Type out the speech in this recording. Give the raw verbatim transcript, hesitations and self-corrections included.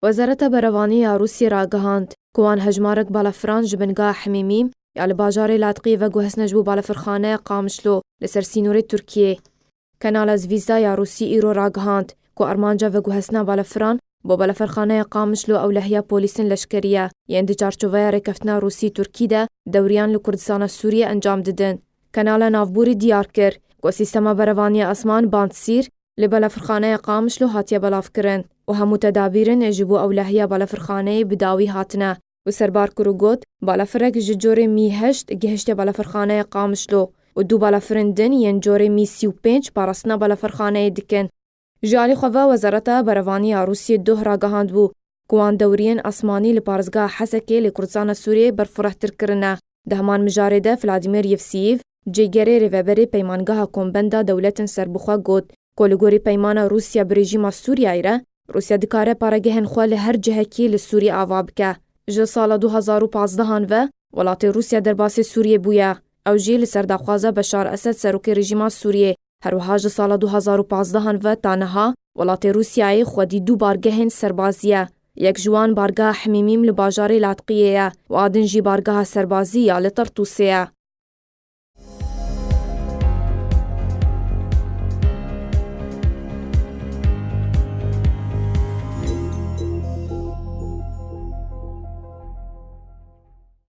Wezareta Berevanî ya Rûsiyê ragihand ku wan hejmarek balafiran ji bingeha Hemîmîm ya li bajarê Latqiyê veguhestine ji bo balafirxaneya Qamişlo li ser sînorê Tirkiyê. Kanala Zvîzda ya Rûsî îro ragihand ku armanca veguhestina balafiran bo balafirxaneya Qamişlo ewlehiya polîsên leşkerî ye yên di çarçoveya rêkeftina Rûsî-Tirkî de dewriyan li Kurdistana Sûriyê encam didin. Kanala navborî diyar kir ku sîstema berevaniya esman Bandsîr li balafirxaneya Qamişlo hatiye belavkirin û hemû tedabîrin ji bo ewlehiya balafirxaneyê bi dawî hatine û serbar kir û got, balafirek ji corê Mî heşt gihişte balafirxaneya Qamişlo û du balafirên din yên corê Mî sî û pênc parastina balafirxaneyê dikin. Ji alî xwe ve Wezareta Berevanî ya Rûsiyê doh ragihandbû ku wan dewriyên esmanî li parêzgeha Hesekê li Kurdistana Sûriyê berfirehtir kirine. Di heman mijarê de Vladimir Yevsiyev, cêgerê rêveberê Peymangeha Kombenda Dewletên Serbixwe got ku li gorî peymana Rûsya bi rejîma Sûriyeyê re, Rûsya dikare paregehên xwe li her cihekî li Sûriyê ava bike. Ji sala du hazar û pazdeh an ve welatê Rûsya derbasî Sûriyê bûye. Ew jî li ser daxwaza Beşar Esed serokê rejîma Sûriyê, her wiha ji sala du hazar û pazdeh an ve ta niha welatê Rûsyayê xwedî du bargehên serbazî ye. Yek ji wan bargeha Hemîmîm li bajarê Latqiyê ye û a din jî bargeha serbazî ya li Tertûsê ye.